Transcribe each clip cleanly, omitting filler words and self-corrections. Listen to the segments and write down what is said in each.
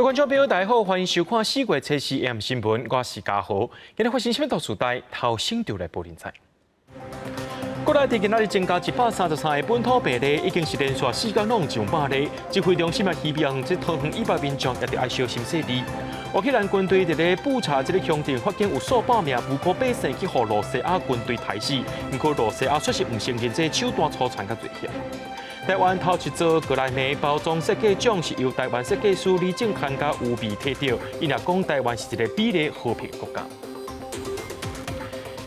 各位觀眾朋友，大家好，歡迎收看4月初四 AM 新聞，我是嘉豪。今日發生啥物大事代，頭先就來報恁知。國內佇今仔日增加133個本土病例，已經是連續四工攏上百例。指揮中心也希望這桃園以北民眾也著愛小心細膩。烏克蘭軍隊佇咧布查這个鄉鎮，發現有數百名無辜百姓去予羅西亞軍隊刣死，毋過羅西亞卻是毋承認這手段粗殘佮罪行。台灣頭一座格萊美包裝設計獎是由台灣設計師李正翰佮吳美提著，伊若講台灣是一个美麗和平國家。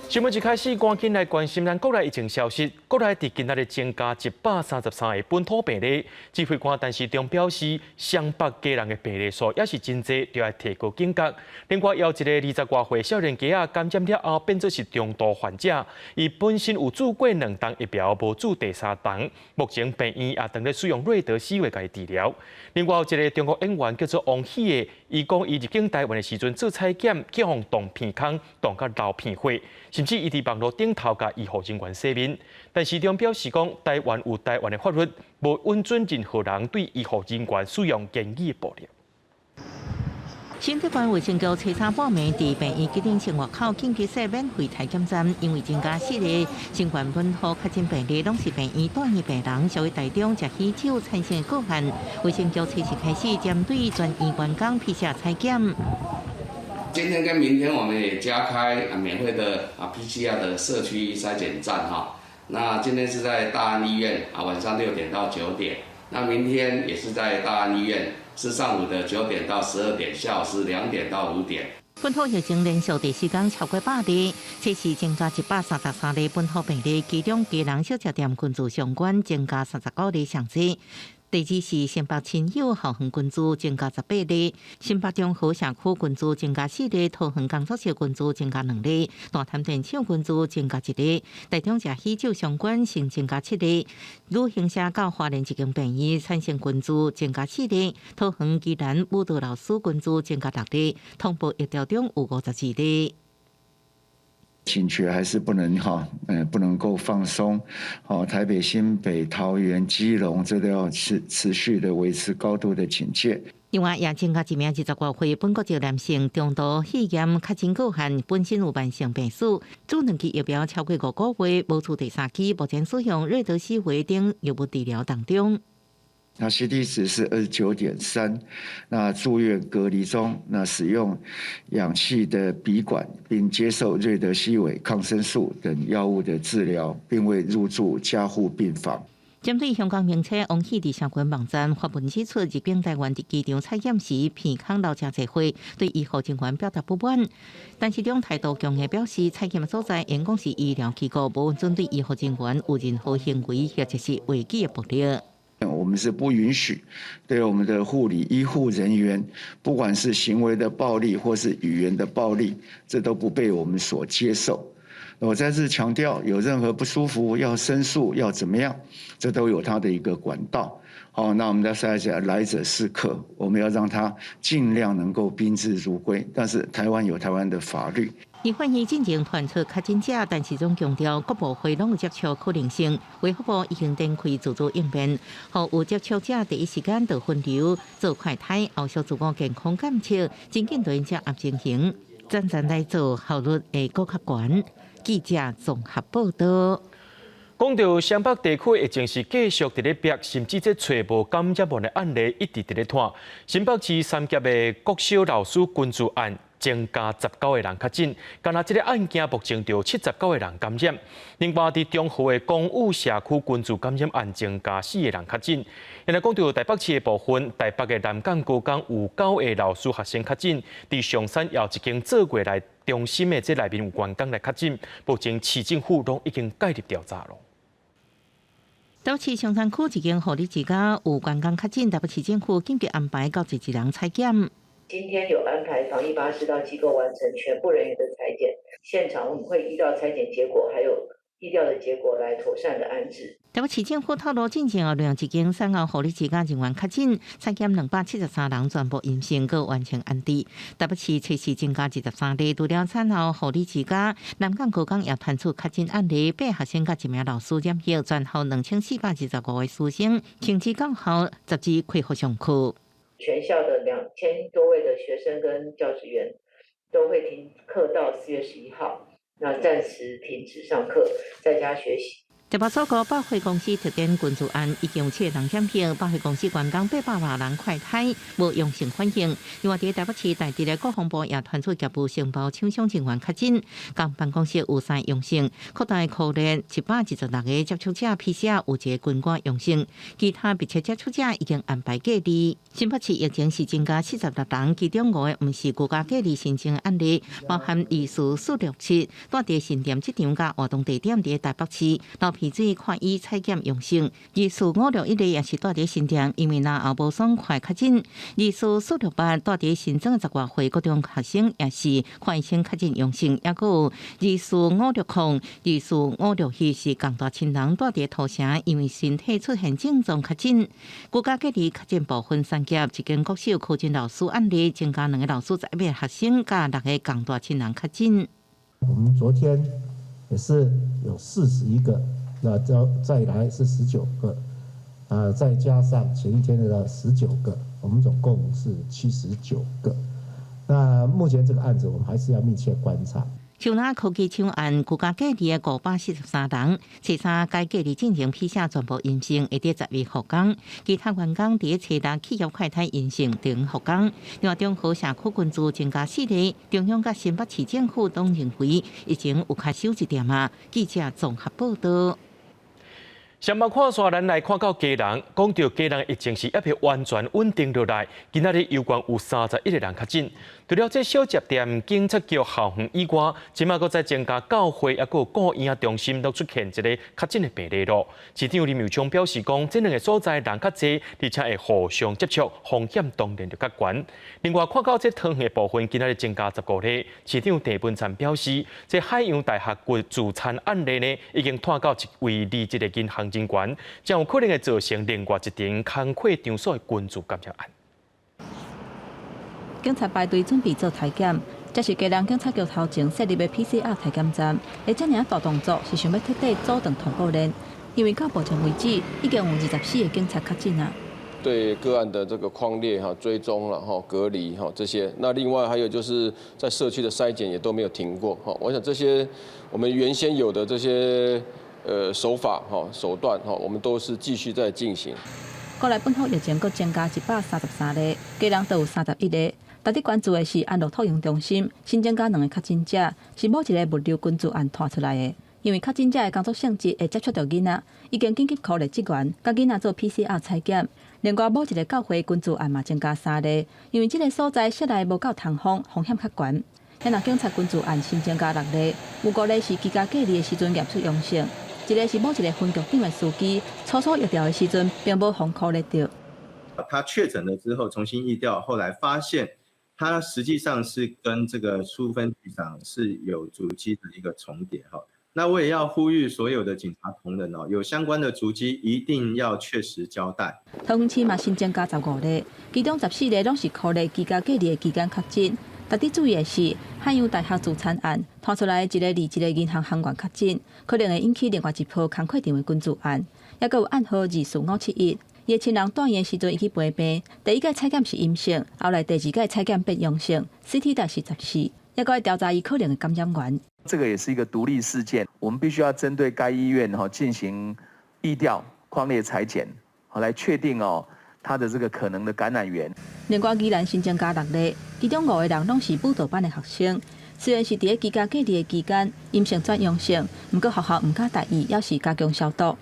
新聞一開始，趕緊來關心咱國內疫情消息。國內佇今仔日增加133個本土病例，指揮官陳時中表示，雙北基隆的病例數也是真濟，著愛提高警覺。另外，有一个二十外歲少年家仔感染了後，變做是中度患者，伊本身有注過兩針疫苗，無注第三針。目前病院也正咧使用瑞德西韋共伊治療。另外，有一个中國演員叫做王喜的，伊講伊入境台灣的時陣做採檢，去予動鼻空，動甲流鼻血，甚至伊佇網路頂頭共醫護人員洗面。陳時中表示講，台灣有台灣的法律，無允准任何人對醫護人員使用言語暴力。新北縣衛生局初三半暝佇病院急診室外口緊急設免費體檢站，因為增加四個新冠本土確診病例，攏是病院住院病人，社會大眾食喜酒產生的個案。衛生局初四開始針對全院員工 PCR 採檢。今天跟明天我們也加開免費的PCR 的社區篩檢站哈。那今天是在大安醫院啊，晚上6點到9點。那明天也是在大安醫院，是上午的9點到12點，下午是2點到5點。本土疫情連續第四工超過百例，這是增加133例本土病例，其中基隆小食店群聚相關增加39例上濟。第二是新北親友後園群聚增加18例，新北中和社區群聚增加四例，桃園工作室群聚增加兩例，大潭電廠群聚增加一例，台中食喜酒相關新增加七例，旅行社到花蓮一間病院產生群聚增加四例，桃園宜蘭舞蹈老師群聚增加六例，通報疫調中有52例。警覺還是不能哈，不能夠放鬆。好，台北、新北、桃園、基隆，這都要持續的維持高度的警戒。另外，也增加一名20外歲本國籍男性中度肺炎確診個案，本身有慢性病史，注兩劑疫苗超過5個月，無注第三劑，目前使用瑞德西韋等藥物治療當中。那 CT 值是29.3，那住院隔離中，那使用氧氣的鼻管，並接受瑞德西韋、抗生素等藥物的治療，並未入住加護病房。針對香港名車王喜佇社群網站發文指出，入境台灣佇機場採檢時，鼻空流誠濟血，對醫護人員表達不滿。陳時中態度強硬表示，採檢所在應講是醫療機構，無准對醫護人員有任何行為或者是話語的暴力。我們是不允許對我們的護理醫護人員，不管是行為的暴力或是語言的暴力，這都不被我們所接受。我再次強調，有任何不舒服要申訴，要怎麼樣，這都有他的一個管道。好，那我們再講，來者是客，我們要讓他盡量能夠賓至如歸。但是台灣有台灣的法律。醫法院進前傳出確診者，陳時中強調，各部會攏有接觸可能性，衛福部已經展開自主應變，予有接觸者第一時間就分流做快篩，後續自我健康監測，真緊對遮合情形，層層來做，效率會閣較懸。記者綜合報道。講到雙北地區疫情是繼續佇咧逼，甚至這揣無感染源的案例一直佇咧拖。新北市三峽的國小老師群聚案增加19個人確診，干焦這个案件目前就有79個人感染。另外，佇中和的公寓社區群聚感染案增加四個人確診。現在講到台北市的部分，台北的南港高工有九个老師學生確診，佇松山也有一間做過來中心的這內面有員工來確診，目前市政府攏已經介入調查囉。台北市松山區一間護理之家有員工確診，台北市政府緊急安排91人採檢。今天有安排防疫巴士到機構完成全部人員的採檢，現場我們會依照採檢結果還有疫調的結果來妥善的安置。台北市政府透露，進前有另一間產後護理之家人員確診，採檢273人全部陰性，閣完成安置。台北市測試增加23例，除了產後護理之家，南港高工也傳出確診案例，八學生佮一名老師染疫，全校2425個師生，停止到校，十日恢復上課。全校的2000多位的學生跟教職員都會停課到4月11號，那暫時停止上課，在家學習。台北首個百貨公司特典群聚案已經有七個人染病，百貨公司員工800外人快篩無陽性反應。另外，佇台北市大直的國防部也傳出業務承包廠商人員確診，共辦公室有三陽性，擴大擴列126個接觸者 PCR 有一個軍官陽性，其他密切接觸者已經安排隔離。新北市疫情是增加46人，其中五个毋是居家隔離申請案例，包含24467，蹛佇新店這場佮活動地點佇台北市，流鼻水看醫採檢陽性。24561例也是蹛佇新店，因為嚨喉無爽快確診。24468蹛佇新莊10外歲國中學生也是看醫生確診陽性，抑閣有24560、24562是共大親人蹛佇土城，因為身體出現症狀確診。居家隔離確診部分三級，一間國小柯震老師案例增加兩個老師、11個學生佮六個共大親人確診。我們昨天也是有41個，那再來是19個，啊，再加上前一天的19個，我們總共是79個。那目前這個案子，我們還是要密切觀察。像那科技廠案居家隔離的543人，初三該隔離進行 PCR 全部陰性，會佇10日復工。其他員工佇初六企業快篩陰性，等復工。另外，中和社區群聚增加四例，中央佮新北市政府都認為疫情有較少一點仔。記者綜合報道。上目看煞，咱來看到基隆，講著基隆疫情是猶未完全穩定落來。今仔日又閣有31個人確診。除了這小食店、警察局校園以外，這馬閣再增加教會抑閣有顧嬰中心都出現一个確診的病例囉。市長林右昌表示講，這兩个所在人較濟，而且會互相接觸，風險當然就較懸。另外，看到這桃園的部分，今仔日增加15例。市長鄭文燦表示，這海洋大學自殘案例呢，已經拖到一位離職的銀行人員，將有可能會造成另外一場工課場所的群聚感染案。警察排隊準備做篩檢，這是基隆警察局頭前設立的 PCR 篩檢站。會遮爾仔大動作，是想欲徹底阻斷傳播鏈。因為到目前為止，已經有24個警察確診啊。對個案的這個匡列哈、追蹤了哈、隔離哈這些，那另外還有就是在社區的篩檢也都沒有停過哈。我想這些我們原先有的這些手法哈、手段哈，我們都是繼續在進行。國內本土疫情閣增加133例，基隆都有31例。值得關注的是，安樂托嬰中心新增加兩个確診者，是某一个物流群聚案拖出來的。因為確診者的工作性質會接觸著囡仔，已經緊急 call 職員，共囡仔做 PCR 採檢。另外，某一个教會群聚案嘛增加三例，因為這个所在室內無夠通風，風險較懸。遐若警察群聚案新增加六例，有五例是居家隔離的時陣驗出陽性，一个是某一个分局長的司機，初初疫調的時陣並無予箍熱著。他確診了之後重新疫調，後來發現他實際上是跟這個蘇分局長是有足跡的一個重疊哈。那我也要呼籲所有的警察同仁哦，有相關的足跡一定要確實交代。桃園市嘛新增加15例，其中14例攏是箍熱居家隔離的期間確診。值得注意的是，漢陽大學自殘案拖出來一个離職的銀行行員確診，可能會引起另外一波工課場的群聚案。抑閣有案號24571，伊的親人蹛院的時陣，伊去陪病，第一擺採檢是陰性，後來第二擺採檢變陽性，CT 值是14，抑閣愛調查伊可能的感染源。這個也是一個獨立事件，我們必須要針對該醫院哈進行疫調、匡列採檢，好來確定哦他的這個可能的感染源。另外，宜蘭新增加六例，其中五個人攏是舞蹈班的學生。雖然是佇咧居家隔離的期間陰性轉陽性，毋過學校毋敢大意，猶是加強消毒。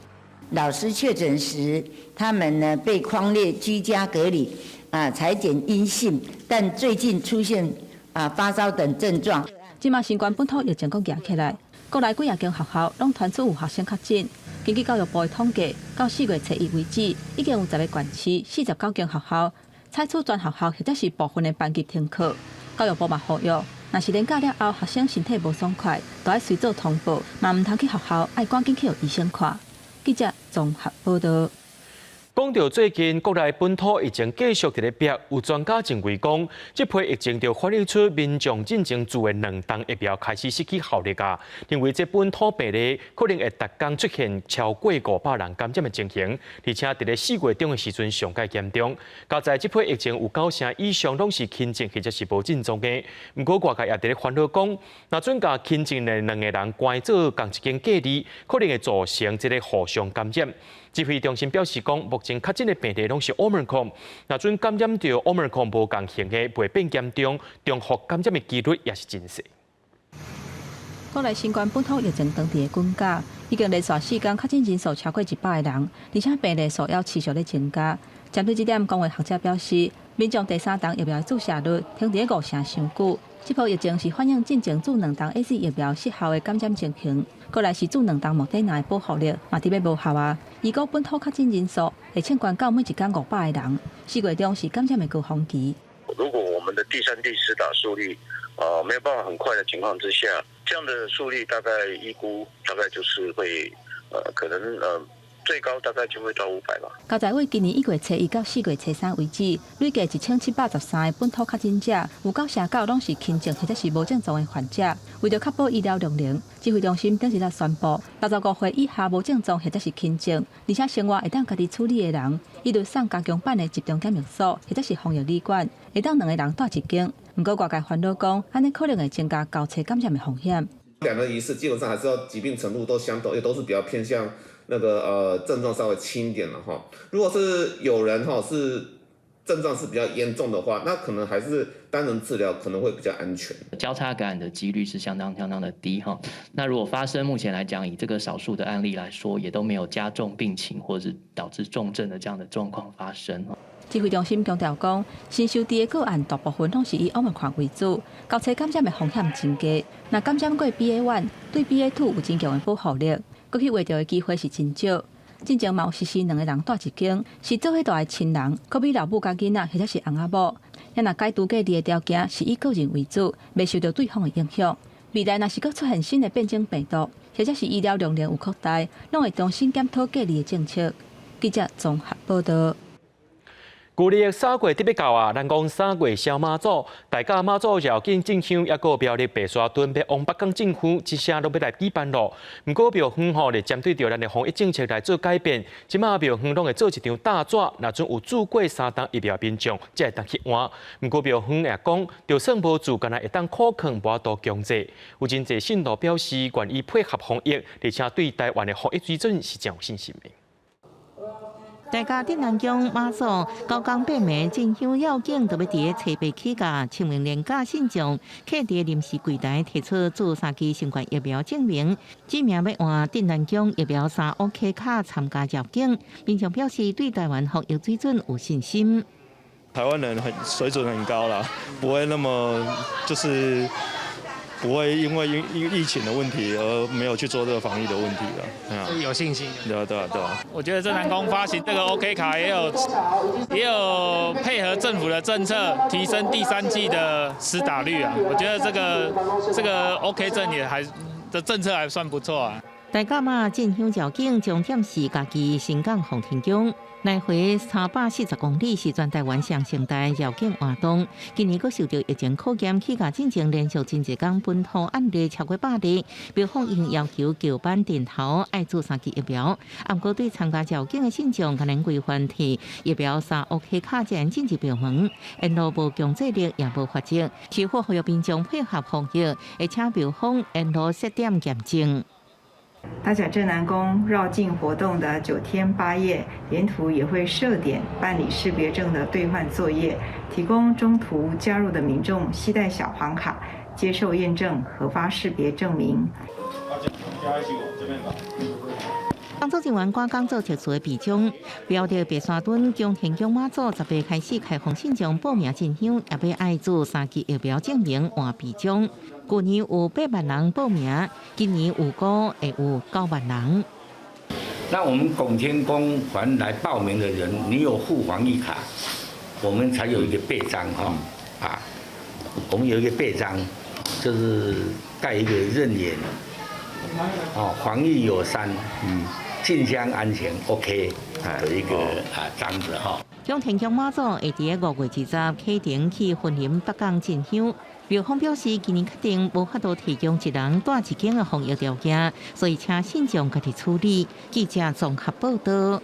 老師確診時，他們呢被匡列居家隔離，啊，採檢陰性，但最近出現啊發燒等症狀。這馬新冠本土疫情閣嚴起來，國內幾若間學校攏傳出有學生確診。根據教育部的統計，到4月初1為止，已經有10個縣市49間學校採取全學校或者是部分的班級停課。教育部嘛呼籲，若是連假了後學生身體無爽快，就愛隨早通報，嘛毋通去學校，愛趕緊去予醫生看。記者綜合報道。講到最近國內本土疫情繼續佇咧逼，有專家認為講，這批疫情就反映出民眾進前注的兩劑疫苗開始失去效力啊。認為這本土病例可能會逐工出現超過500人感染的情形，而且佇咧4月中的時陣上蓋嚴重。佳哉這批疫情有九成以上攏是輕症或者是無症狀的。毋過外界也佇咧煩惱講，若準共輕症的兩個人關做仝一間隔離，可能會造成這個互相感染。指揮中心表示講，目前確診的病例攏是 Omicron，若準感染著 Omicron 無仝型的，袂變嚴重，重複感染的幾率也是真細。國內新冠本土疫情當地的滾加，已經連續4工確診人數超過100個人，而且病例數猶持續咧增加。針對這點，公衛學者表示，民眾第三劑疫苗注射率停佇五成傷久。這波疫情是反映進前注兩劑 AZ 疫苗失效的感染情形，過來是注兩劑莫德納的保護力嘛佇欲無效啊。預估本土確診人數會衝懸到每一工500個人，4月中是感染的高峰期。如果我們的第三、第四打速率啊沒有辦法很快的情況之下，這樣的速率大概預估大概就是會可能最高大概就會到500吧。佳哉為今年1月初1到4月初3為止，累計1773個本土確診者，有99%攏是輕症或者是無症狀的患者。為著確保醫療量能，指揮中心頂一日宣布，65歲以下無症狀或者是輕症，而且生活會當家己處理的人，一律送加強版的集中檢疫所或者是防疫旅館，會當兩個人蹛一間。毋過外界煩惱講，按呢可能會增加交叉感染的風險。兩人一室基本上還是要疾病程度都相同，也都是比較偏向那個症狀稍微輕一點的哈。如果是有人哈是症狀是比較嚴重的話，那可能還是單人治療可能會比較安全。交叉感染的幾率是相當相當的低哈。那如果發生，目前來講，以這個少數的案例來說，也都沒有加重病情或者是導致重症的這樣的狀況發生。指揮中心強調講，新收治的個案大部分攏是以 Omicron 為主，交叉感染的風險真低。若感染過 BA.1，對 BA.2 有真強的保護力，閣去秽著的機會是真少。進前嘛有實施兩個人蹛一間，是做伙蹛的親人，可比老母佮囡仔或者是翁仔某。也若解除隔離的條件是以個人為主，袂受著對方的影響。未來若是閣出現新的變種病毒，或者是醫療量能有擴大，攏會重新檢討隔離的政策。記者綜合報道。舊曆3月得欲到啊，人講三月燒媽祖，大甲媽祖繞境進香，抑閣苗栗白沙屯欲往北港進香，這聲攏欲來舉辦咯。毋過廟方吼，咧針對著咱的防疫政策來做改變，這馬廟方攏會做一張大紙，若準有注過三針疫苗民眾，才會當去換。毋過廟方也講，就算無注，敢若會當苦囥，無法度強制。有真濟信徒表示願意配合防疫，而且對台灣的防疫水準是真有信心的。大甲鎮瀾宮媽祖九工八暝進香繞境，都欲佇咧初八起駕，清明連假信眾客佇臨時櫃台提出注三劑新冠疫苗證明，指名欲換鎮瀾宮疫苗三 OK 卡參加繞境，民眾表示對台灣防疫水準有信心。台灣人很水準很高啦，不會那麼就是不會因為因疫情的問題而沒有去做這個防疫的問題了。有信心。對啊，對啊，對啊。我覺得鎮瀾宮發行這個 OK 卡也有配合政府的政策，提升第三劑的施打率啊。我覺得這個 OK 證也還的政策還算不錯啊。大甲媽進香繞境終點是嘉義新港奉天宮，來回340公里，是全台灣上盛大繞境活動。今年閣受著疫情考驗，起駕進前連續真濟工本土案例超過百例，廟方已經要求轎班陣頭愛注三劑疫苗。毋過對參加繞境的信眾，可能規範提疫苗三 OK 卡才能進入廟門，沿路無強制力，也無罰則，是否呼籲民眾配合防疫，而且廟方沿路設點驗證。大甲鎮瀾宮繞境活動的9天8夜，沿途也會設點辦理識別證的兌換作業，提供中途加入的民眾攜帶小黃卡，接受驗證核發識別證明。工作人員趕工做特殊的臂章，苗栗白沙屯薑天宮媽祖18開始開放信眾報名進香，也欲愛注三劑疫苗證明換臂章。舊年有8萬人報名，今年預估會有9萬人。那我們拱天宮凡來報名的人，你有附防疫卡，我們才有一個臂章哈啊，我們有一個臂章，就是蓋一個認眼，哦，防疫有三，進香安全，OK。的一個啊章子哈。向天宮媽祖會佇5月20啟程去雲林北港進香。廟方表示，今年確定無法度提供一人蹛一間的防疫條件，所以請信眾家己處理。記者綜合報道。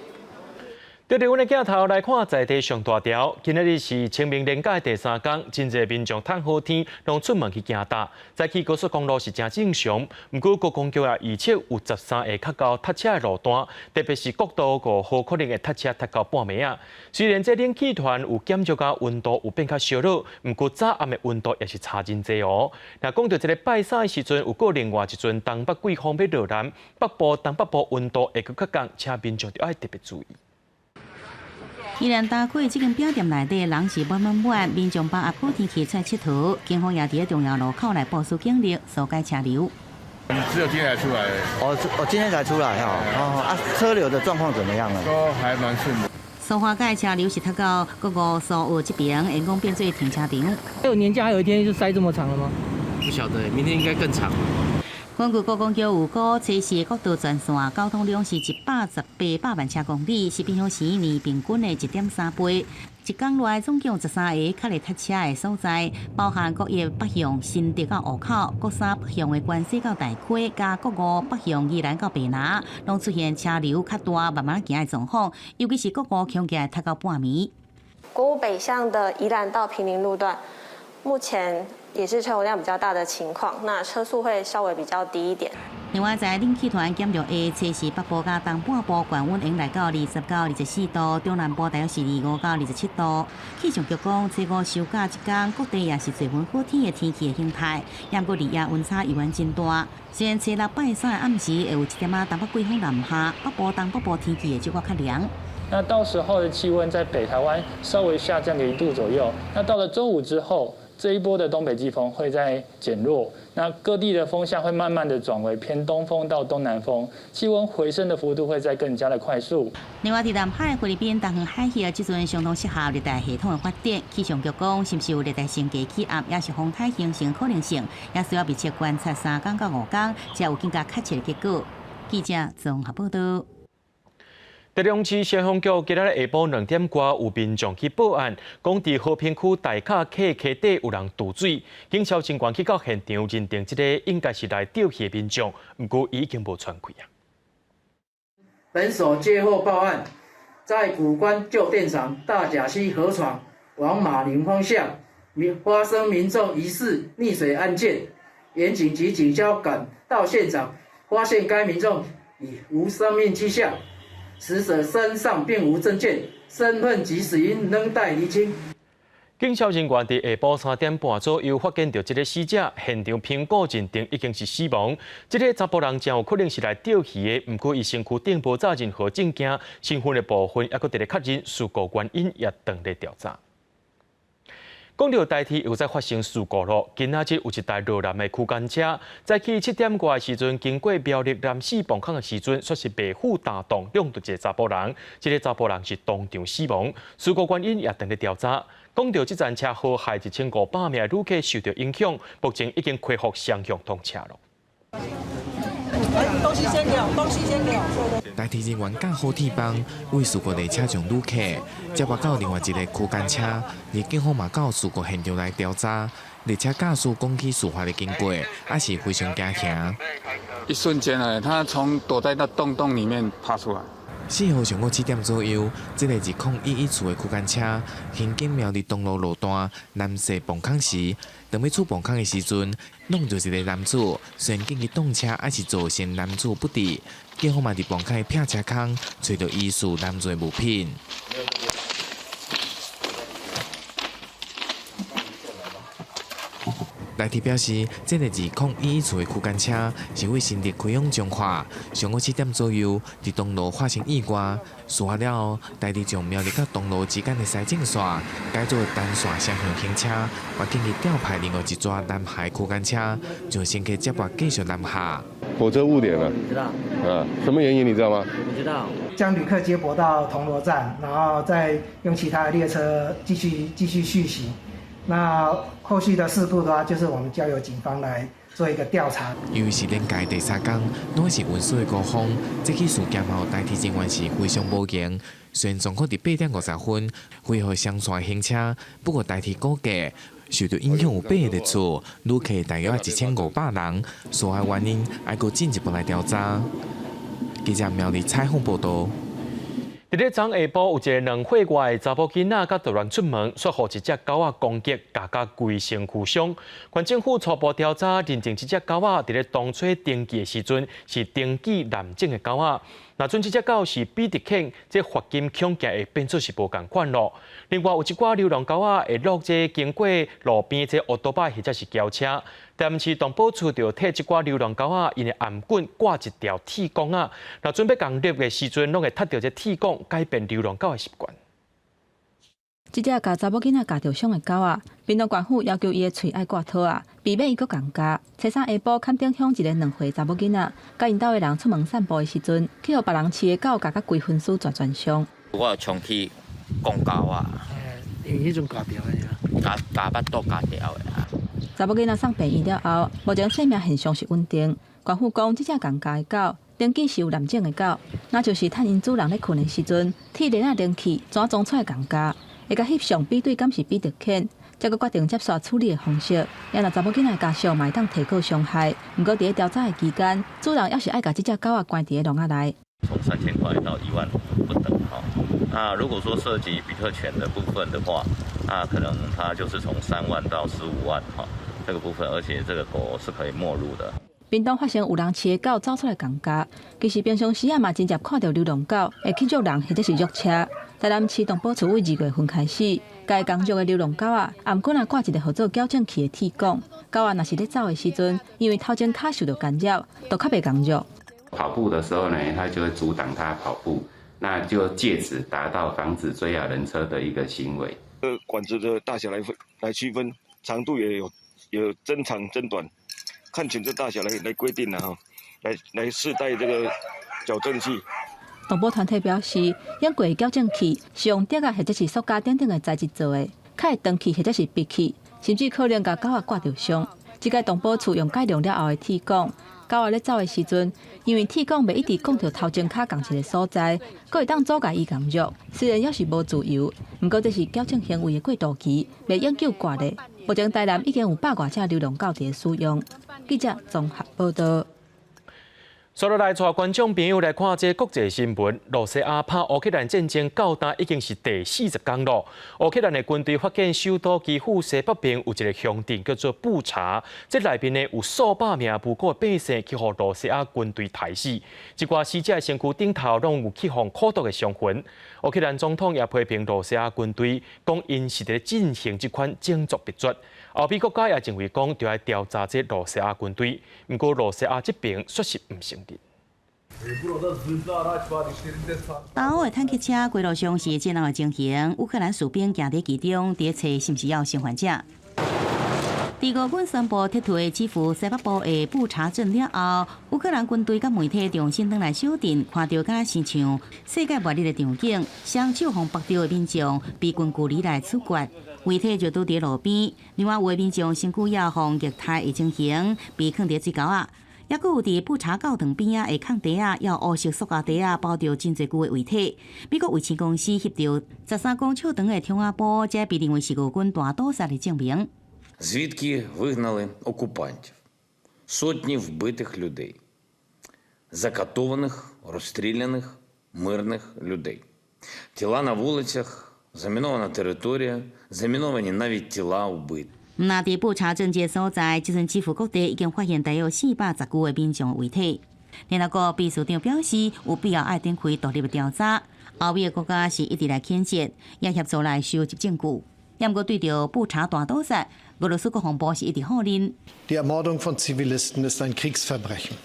對佇阮的鏡頭來看，在地上大條。今仔日是清明連假的第三天，真濟民眾趁好天，攏出門去行踏。早起高速公路是誠正常，毋過高公局也預測有13個較高塞車的路段，特別是國道5號可能會塞車塞到半暝仔。雖然這冷氣團有減弱甲溫度有變較燒熱，毋過早暗的溫度也是差真濟哦。若講到這个拜三的時陣，有閣另外一陣東北季風欲落南，北部、東北部溫度會閣較降，請民眾著愛特別注意。宜蘭大溪這間餅店內底人是滿滿滿，民眾把握好天氣出來𨑨迌，警方也佇重要路口來部署警力，疏解車流。只有今天才出來。哦，哦，今天才出來哈。哦啊，車流的狀況怎麼樣呢？都還蠻順的。蘇花改車流是塞到國五蘇澳這邊，員工變做停車場。有年假還有一天就塞這麼長了嗎？不曉得，明天應該更長。根據高公局預估，初四國道全線交通量是118百萬車公里，是比平常時年平均的1.3倍。一工內總共13个較會塞車的所在，包含國一北向新竹到湖口、國三北向的關西到大溪，佮國五北向宜蘭到白林，攏出現車流較大、慢慢行的狀況。尤其是國五恐驚會塞到半暝。國五北向的宜蘭到坪林路段，目前也是車流量比較大的情況，那車速會稍微比較低一點。另外，在冷氣團減弱下，初四北部佮東半部懸溫會來到20到24度，中南部大約是25到27度。氣象局講，初五收假這工，各地也是濟雲好天的天氣的形態，毋過日夜溫差依然真大。雖然初六拜三的暗時會有一點仔東北季風南下，北部、東北部天氣會小可較涼。那到時候的氣溫在北台灣稍微下降個1度左右。那到了週五之後，這一波的東北季風會再減弱，那各地的風向會慢慢的轉為偏東風到東南風，氣溫回升的幅度會再更加的快速。另外，佇南海菲律賓東方海域，這陣相當適合熱帶系統的發展。氣象局講，是毋是有熱帶性低氣壓，抑是風颱形成可能性，也需要密切觀察3工到5工，才有更加確切的結果。記者綜合報道。台中市消防局今仔日下晡2點外有民眾去報案，講佇和平區大甲溪溪底有人墮水，警消人員去到現場認定這个應該是來釣魚的民眾，毋過伊已經無喘氣啊。本所接獲報案，在谷關舊電廠大甲溪河床往馬林方向，發生民眾疑似溺水案件，員警及警消趕到現場，發現該民眾已無生命跡象。死者身上並無證件，身份及死因仍待釐清。警消人員佇下晡3點半左右發現著這个死者，現場評估認定已經是死亡。這个查埔人誠有可能是來釣魚的，毋過伊身軀頂無紮任何證件，身份的部分猶閣佇咧確認，事故原因也當咧調查。講到台鐵又再發生事故囉，今仔日有一台落南的區間車，早起7點外的時陣，經過苗栗南勢磅空的時陣，煞是袂赴踏擋，撞著一个查埔人，這个查埔人是當場死亡，事故原因也當咧調查。講到這層車禍害1500名旅客受著影響，目前已經恢復雙向通車囉。東西先給我，東西先給我。台鐵人員佮好鐵棒為事故列車上旅客接駁到另外一个區間車，而警方嘛到事故現場來調查。列車駕駛講起事發的經過，也是非常驚嚇。一瞬間啊，他從躲在那洞洞裡面爬出來。4號上午7點左右，這个2014的區間車行經苗栗東路路段南勢磅空時，當欲出磅空的時陣，挵著一个男子，雖然緊急擋車，抑是造成男子不治。警方嘛佇磅空的避車空，揣著疑似男子的物品。台鐵表示，這个2014的區間車是為新竹開往彰化，上午7點左右佇東路發生意外。事發了後，台鐵將苗栗佮東路之間的西正線改做單線雙向行車，嘛緊急調派另外一逝南下區間車，將乘客接駁繼續南下。火車誤點了，知道？啊，什麼原因你知道嗎？不知道。將旅客接駁到銅鑼站，然後再用其他的列車繼續續行。那後續的事故的話，就是我們交由警方來做一個調查。由於是連續第三工，攏是運輸的高峰，這起事件後，台鐵人員是非常無閒。雖然狀況佇8點50分恢復雙線行車，不過台鐵估計受到影響有八个列次，旅客大約1500人，事發原因愛閣進一步來調查。記者苗栗採訪報道。佇咧昨下晡，有一个2歲外的查某囡仔，佮突然出門，煞予一隻狗仔攻擊，咬甲規身軀傷。縣政府初步調查認定，這隻狗仔佇咧當初登記的時陣是登記濫種的狗仔。若準這隻狗是比特犬，這罰金恐驚會變做是無仝款囉。另外有一寡流浪狗仔會落這經過路邊這烏多擺或者是轎車，台南市動保處就替這寡流浪狗仔𪜶的頷頸掛一條鐵管仔，若準欲共獵的時陣，攏會踢著這鐵管，改變流浪狗的習慣。這隻共查某囡仔咬著傷的狗仔，屏東縣府要求伊的喙愛掛套仔，避免伊閣共咬。初三下晡，崁頂鄉一个2歲查某囡仔，佮𪜶兜的人出門散步的時陣，去予別人飼的狗咬甲規身軀全全傷。我有衝去講狗仔，因為彼陣咬著的咬咬腹肚咬著的啊。查某囡仔送病院了後，目前生命現象是穩定。縣府講，這隻共咬的狗登記是有濫種的狗，那就是趁𪜶主人咧睏的時陣，鐵鏈仔連去，怎裝出來共咬。會共翕相比對，敢是比特犬，才閣決定接受處理的方式。也若查某囡仔家屬嘛會當提告傷害，毋過佇咧調查的期間，主人猶是愛共這隻狗仔關佇咧籠仔內。從3000塊到1萬不等，哈。那如果說涉及比特犬的部分的話，那可能它就是從3萬到15萬，哈，這個部分，而且這個狗是可以沒入的。屏東發生有人飼的狗走出來共咬，其實平常時仔嘛真濟看著流浪狗會去虐人或者是虐車。台南市動保處對2月份開始，共共虐的流浪狗仔，頷頸仔掛一个號做矯正器的鐵管。狗仔若是咧走的時陣，因為頭前跤受著干擾，就較袂共虐。跑步的時候呢，它就會阻擋它跑步，那就借此達到防止追咬人車的一個行為。管子的大小來分來區分，長度也有增長增短，看犬隻大小來規定的哈，來試戴這個矯正器。動保團體表示，用過的矯正器是用竹仔或者是塑膠等等的材質做的，較會斷去或者是閉去，甚至可能共狗仔割著傷。這個動保處用改良了後的鐵管，狗仔咧走的時陣，因為鐵管袂一直摃著頭前跤仝一个所在，閣會當阻礙伊共虐。雖然猶是無自由，毋過這是矯正行為的過渡期，袂永久割咧。目前台南已經有百外隻流浪狗佇咧使用。記者綜合報道。接落來，帶觀眾朋友來看這國際新聞。羅西亞拍烏克蘭戰爭到今已經是第40工囉。烏克蘭的軍隊發現首都基輔西北邊有一个鄉鎮叫做布查，這內面呢有數百名無辜的百姓去予羅西亞軍隊刣死。這寡死者的身軀頂頭攏有去予苦毒的傷痕。烏克蘭總統也批評羅西亞軍隊，講𪜶是佇進行這款種族滅絕。歐美國家也認為講，著愛調查這羅西亞軍隊。毋過羅西亞這邊煞是毋承認。東歐的坦克車規路上是戰鬥的情形，烏克蘭士兵行佇其中，佇揣是毋是猶有生還者？佇俄軍宣布撤退基輔西北部的布查鎮了後，烏克蘭軍隊佮媒體重新轉來小鎮，看著敢親像世界末日的場景，雙手予縛著的民眾被近距離來處決，遺體就倒佇路邊。另外有的民眾身軀也予虐待的情形，被囥佇水溝仔。猶閣有佇布查教堂邊仔的空地仔，猶有烏色塑膠袋仔包著真濟具的遺體。美國衛星公司翕著13公尺長的窗仔布，這被認為是俄軍大屠殺的證明。 Звідки вигнали окупантів? Сотні вбитих людей, закатованих, розстріляних мирних людей. Тіла на вулицях, замінована територія, заміновані навіть тіла вбитих. 若佇布查鎮這个所在，這陣基輔各地已經發現大約410具的民眾遺體。聯合國秘書長表示，有必要愛展開獨立的調查。歐美的國家是一直來譴責，也協助來收集證據。毋過對著布查大屠殺，俄羅斯國防部是一直否認。 Die Ermordung von Zivilisten ist ein Kriegsverbrechen.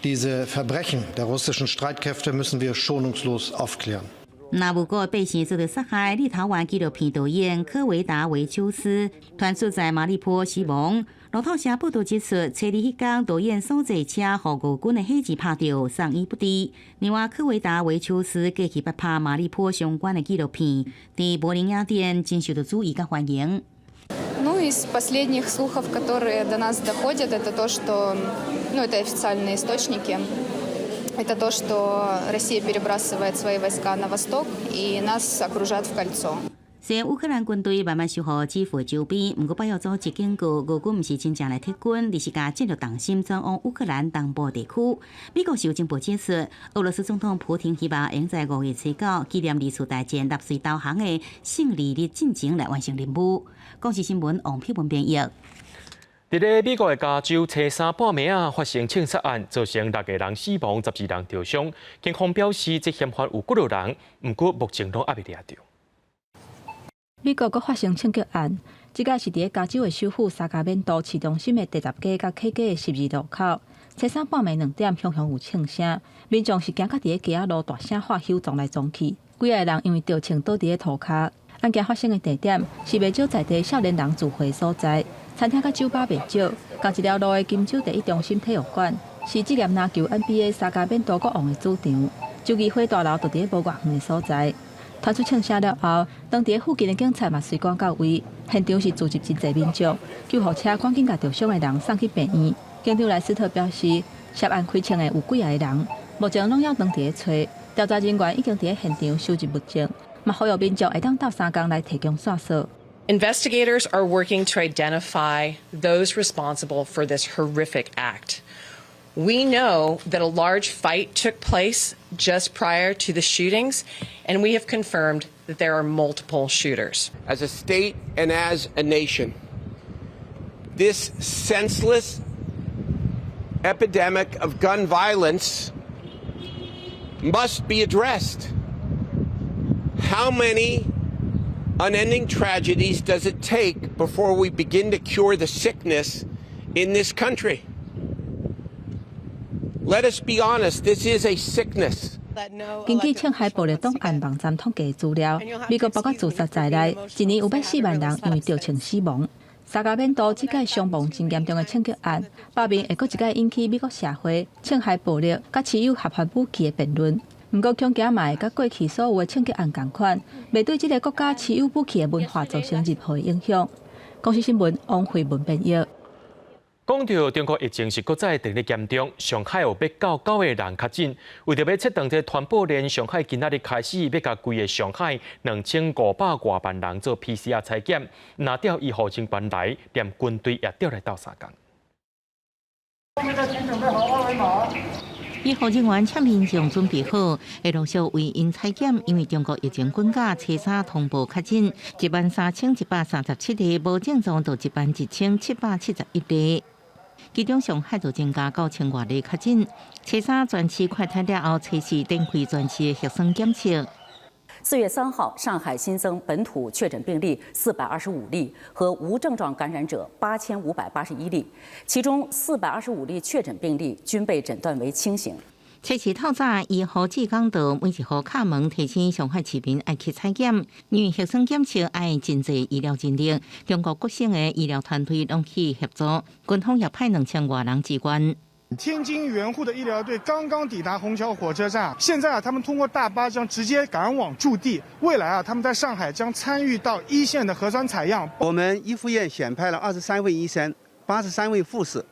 Diese Verbrechen der russischen Streitkräfte müssen wir schonungslos aufklären. 那無辜百姓遭著殺害，立陶宛紀錄片導演科維達維丘斯傳出在馬利坡死亡。路透社報道指出，初二彼工導演所坐車予俄軍的火箭拍著，送醫不治。另外，科維達維丘斯過去捌拍馬利坡相關的紀錄片，佇柏林影展真受到注意佮歡迎。 Ну, из последних слухов, которые до нас доходят, это то, что, ну, это официальные источники, это то, что Россия перебрасывает свои войска на восток и нас окружат в кольцо. 雖然烏克蘭軍隊慢慢收復基輔周邊，毋過北約組織警告，俄軍毋是真正來撤軍，而是共戰略重心轉往烏克蘭東部地區。美國有情報指出，俄羅斯總統普廷希望會在5月初9紀念二次大戰納粹投降的勝利日進前來完成任務。公視新聞王佩文編譯。佇咧美國的加州，初三半暝仔發生槍殺案，造成六個人死亡，12人受傷。警方表示，這嫌犯有幾落人，毋過目前攏猶未掠著。美國閣發生槍擊案，這擺是佇咧加州的首府薩加緬度市中心的第十街佮 K 街的十字路口。初三半暝2點，雄雄有槍聲，民眾是驚甲佇咧街仔路大聲喝吼撞來撞去，幾个人因為著槍倒佇咧塗跤。案件發生的地點是袂少在地少年人聚會所在，餐廳佮酒吧袂少。仝一條路的金州第一中心體育館是職業籃球 NBA 薩加緬度國王的主場，州議會大樓就佇咧無偌遠的所在。傳出槍聲了後，當佇咧附近的警察嘛隨趕到位，現場是聚集真濟民眾，救護車趕緊共受傷的人送去病院。警長萊斯特表示，涉案開槍的有幾个人，目前攏猶當佇咧揣。調查人員已經佇咧現場收集物證，嘛呼籲民眾會當鬥相共來提供線索。 Investigators are working to identify those responsible for this horrific act. We know that a large fight took place just prior to the shootings, and we have confirmed that there are multiple shooters. As a state and as a nation, this senseless epidemic of gun violence must be addressed. How many unending tragedies does it take before we begin to cure the sickness in this country? Let us be honest, this is a sickness. 根據槍械暴力檔案網站統計資料，美國包括自殺在內，一年有欲4萬人因為著槍死亡。薩加緬度這擺傷亡真嚴重的槍擊案，罷免會閣一擺引起美國社會槍械暴力佮持有合法武器的辯論。毋過，恐驚嘛會佮過去所有的槍擊案仝款，袂對這个國家持有武器的文化造成任何影響。公視新聞王慧文編譯。講著中國疫情是閣再定咧嚴重，上海有欲到九個人確診，為著欲切斷這傳播鏈，上海今仔日開始欲共規个上海2500外萬人做 PCR 採檢，若調醫護人員來，連軍隊也調來鬥相共。醫護人員請民眾準備好，會陸續為𪜶採檢。因為中國疫情滾價，初三通報確診13,137例，無症狀就11,771例。其中上海就增加9000外例確診。初三全市快篩了後，初四展開全市核酸檢測。 4月3號，上海新增本土確診病例425例和無症狀感染者8581例，其中425例確診病例均被診斷為輕型。測試透早，醫護志工到每一戶敲門提醒上海市民愛去採檢，因為核酸檢測愛真濟醫療人力，中國各省的醫療團隊攏去協助，軍方也派2000外人支援。天津援滬的醫療隊剛剛抵達虹橋火車站，現在啊，他們通過大巴將直接趕往駐地。未來啊，他們在上海將參與到一線的核酸採樣。我們一附院選派了23位醫生、83位護士，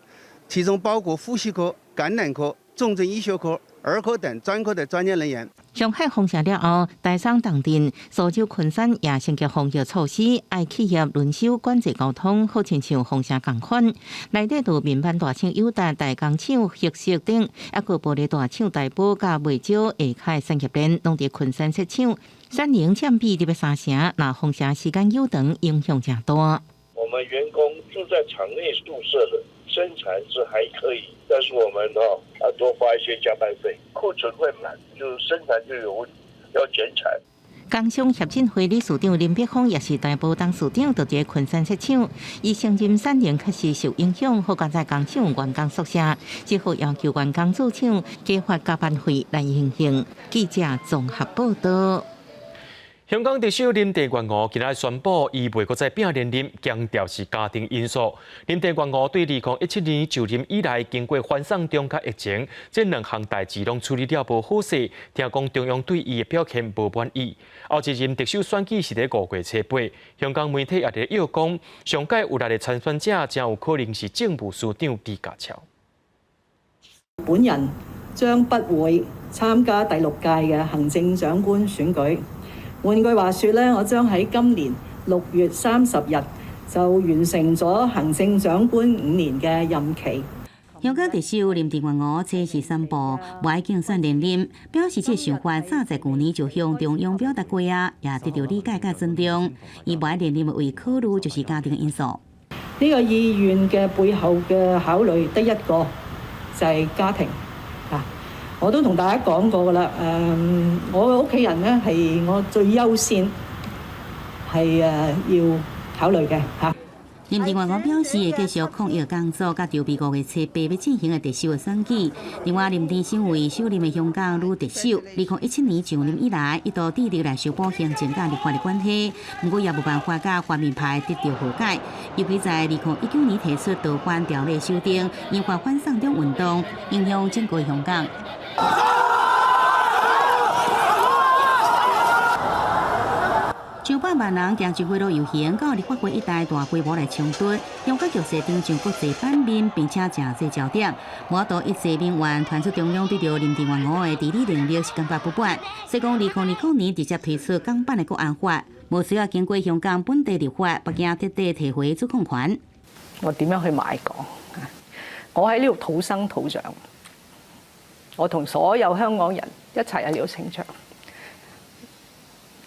其中包括呼吸科、感染科、重症醫學科、兒科等專科的專業人員。上海封城了後，台山重鎮、蘇州昆山也升級防疫措施，愛企業輪休管制交通，好親像封城仝款。內底就民辦大廠友達、大工廠、核食等，抑閣玻璃大廠大寶佮袂少下跤產業鏈，攏佇昆山設廠。產能佔比佇欲三成，若封城時間又長，影響誠大。我們員工住在廠內宿舍的生產是還可以，但是我們哦要多發一些加班費，庫存會滿，就生產就有問題，要減產。工商協進會理事長林柏峰也是大寶董事長，就佇昆山設廠，伊承認產能確實受影響，好佳哉工廠員工宿舍，只好要求員工駐廠加發加班費來應應。記者綜合報導。香港特首林鄭月娥今仔宣布，伊袂閣再拼連任，強調是家庭因素。林鄭月娥對2017年就任以來，經過反送中佮疫情，這兩項代誌攏處理了無好勢，聽講中央對伊的表現無滿意。後一任特首選舉是佇5月初8，香港媒體也佇咧講，上屆有力的參選者，誠有可能是政務司長李家超。本人將不會參加第六屆嘅行政長官選舉。換句話說咧，我將喺今年6月30日就完成咗行政長官5年嘅任期。香港特首林鄭月娥這時宣布，無愛競選連任，表示這個想法早在舊年就向中央表達過啊，也得到理解佮尊重。伊無愛連任的唯一考慮就是家庭因素。呢個意願嘅背後嘅考慮得一個就係家庭啊！我都同大家講過㗎啦，我嘅屋企人呢係我最優先係要考慮嘅嚇。林鄭月娥表示會繼續抗疫工作，佮籌備5月初8欲進行的特首的選舉。另外，林鄭身為首任的香港女特首，2017年上任以來，一度致力來修補行政佮立法的關係，毋過也無辦法佮泛民派得著和解。尤其在2019年提出逃犯條例修訂，引發反送中運動，影響整個香港。上百萬人行集會路遊行，到立法會一帶大規模來衝突，香港局勢登上國際版面，並且誠濟焦點。無法度一濟民怨傳出中央對著林鄭月娥的治理能力是感覺不滿，所以講2020年直接推出港版的國安法，無需要經過香港本地立法，北京徹底提回主控權。我點樣去賣港？我喺呢度土生土長，我同所有香港人一齊喺呢度成長。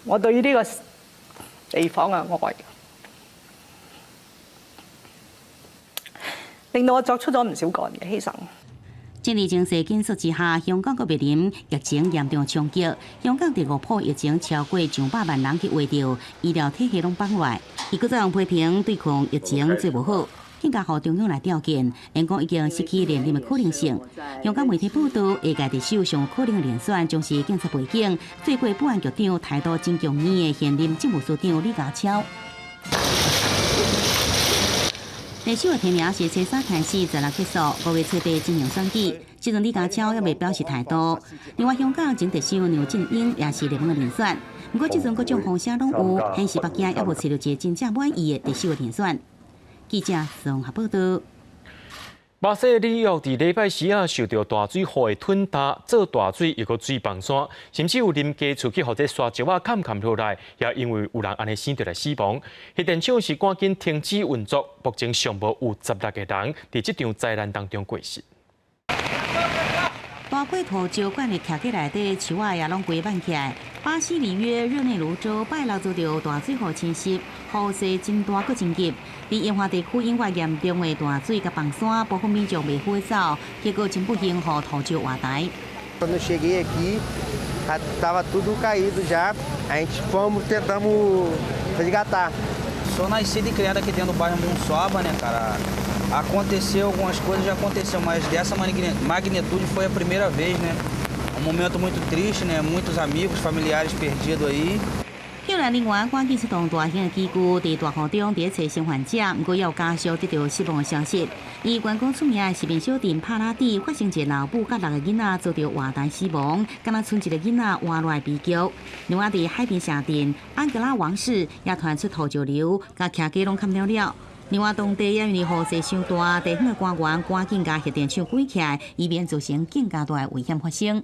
我對於呢個地方嘅愛，令到我作出咗唔少個人嘅犧牲。政治情勢緊縮之下，香港閣面臨疫情嚴重衝擊。香港第五波疫情超過上百萬人去穢著，醫療體系攏崩壞。伊閣再予批評對抗疫情做無好，更加予中央來吊見，言講已經失去連任的可能性。香港媒體報道，下屆特首上有可能連選，將是警察背景、做過保安局長、態度真強硬的現任政務司長李家超。特首的提名是初三開始，十六結束，5月初8進行選舉。這陣李家超猶未表示態度。另外，香港前特首梁振英也是熱門的人選，毋過這陣各種風聲攏有，顯示北京猶無揣著一个真正滿意的特首的人選。記者綜合報道。巴西里約佇禮拜四啊，受著大水雨的吞塌，做大水又閣水崩山，甚至有臨家厝去予這沙石仔崁崁落來，也因為有人按呢生著來死亡。核電廠是趕緊停止運作，目前上無有16個人佇這場災難當中過身。大塊土石灌佇徛起內底，樹仔也攏規挽起來。巴西里約熱內盧州拜六遭著大水雨侵襲，雨勢真大閣真急。佇沿岸地區引發嚴重的大水佮崩山，部分民眾袂赴走，結果真不幸予土石活埋。 Quando eu cheguei aqui, estava tudo caído já. A gente fomos, tentamos resgatar. Sou nascido e criado aqui dentro do bairro Monsuaba, né, cara? Aconteceu algumas coisas, já aconteceu, mas dessa magnitude foi a primeira vez, né? Um momento muito triste, né? Muitos amigos, familiares perdidos aí. 救援人員趕緊出動大型的機具，佇大雨中佇咧揣生還者，毋過也有家屬得著失望的消息。以觀光出名的食品小鎮帕拉蒂發生一個老母佮六个囡仔遭著活埋死亡，敢若賰一個囡仔活落來悲劇。另外，佇海邊城鎮安格拉王室也傳出土石流，共徛家攏崁了了。另外，當地也因為雨勢傷大，地方的官員趕緊共核電廠關起來，以免造成更加大的危險發生。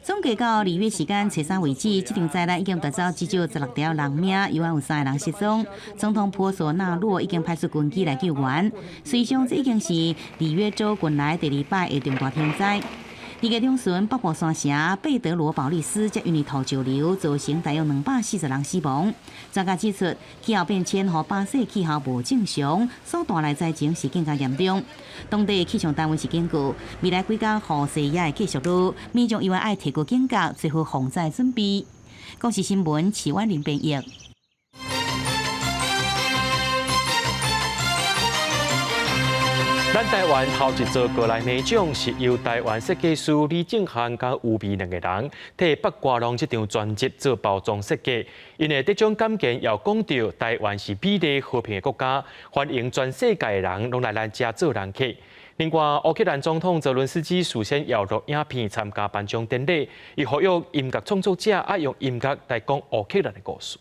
總計到里約時間初三為止，這場災難已經奪走至少16條人命，猶還有三个人失蹤。總統波索納洛已經派出軍機來救援。事實上，這已經是里約州近來第二擺的重大天災。2月中旬，北部山城貝德羅保利斯則因為土石流造成大約240人死亡。專家指出，氣候變遷予巴西氣候無正常，所帶來災情是更加嚴重。當地氣象單位是警告，未來幾工雨勢也會繼續落，民眾猶愛提高警覺，做好防災準備。公視新聞，徐婉玲編譯。咱台灣頭一座格萊美獎是由台灣設計師李正翰佮吳弭兩個人替北瓜浪這張專輯做包裝設計。𪜶的得獎感言也講著台灣是美麗和平的國家，歡迎全世界的人攏來咱遮做人客。另外，烏克蘭總統澤倫斯基事先有錄影片參加頒獎典禮，伊呼籲音樂創作者愛用音樂來講烏克蘭的故事。